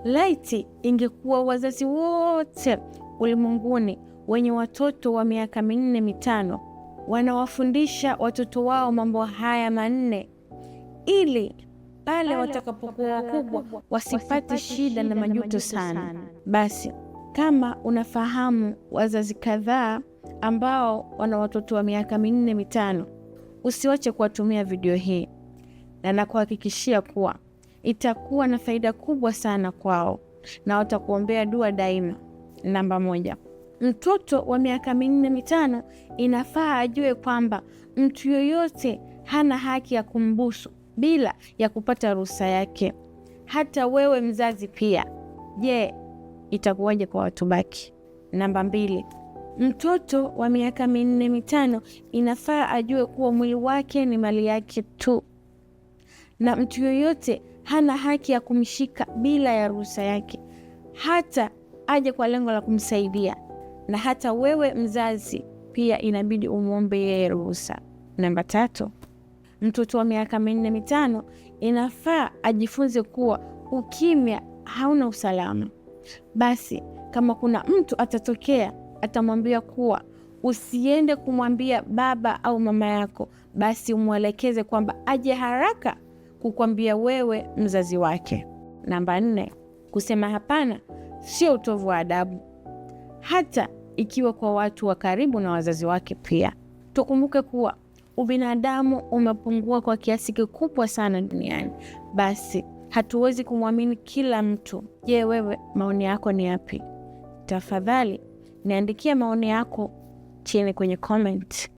Laiti ingekuwa wazazi wote ulimwenguni wenye watoto wa miaka 4 5 wanawafundisha watoto wao mambo haya 4 ili pale watakapokuwa wakubwa wasipate shida na majuto sana. Basi kama unafahamu wazazi kadhaa ambao wana watoto wa miaka 4 5, usiwache kuwatumia video hii, na nakuhakikishia kuwa itakuwa na faida kubwa sana kwao na watakuombea dua daima. Namba 1, mtoto wa miaka 4 5 inafaa ajue kwamba mtu yoyote hana haki ya kumbusu bila ya kupata ruhusa yake, hata wewe mzazi pia. Je, itakuwaje kwa watu baki? Namba 2, mtoto wa miaka 4 5 inafaa ajue kuwa mwili wake ni mali yake tu, na mtu yoyote hana haki ya kumshika bila ya ruhusa yake, hata aje kwa lengo la kumsaidia. Na hata wewe mzazi pia inabidi umwombe yeye ruhusa. Namba 3, mtoto wa miaka 4 5 inafaa ajifunze kuwa ukimya hauna usalama. Basi kama kuna mtu atatokea atamwambia kuwa usiende kumwambia baba au mama yako, basi umwelekeze kwamba aje haraka kukwambia wewe mzazi wake. Namba 4, kusema hapana sio utovu wa adabu, hata ikiwa kwa watu wa karibu na wazazi wake pia. Tukumbuke kuwa ubinadamu umepungua kwa kiasi kikubwa sana duniani, basi hatuwezi kumwamini kila mtu. Je, wewe maoni yako ni yapi? Tafadhali niandikie maoni yako chini kwenye comment.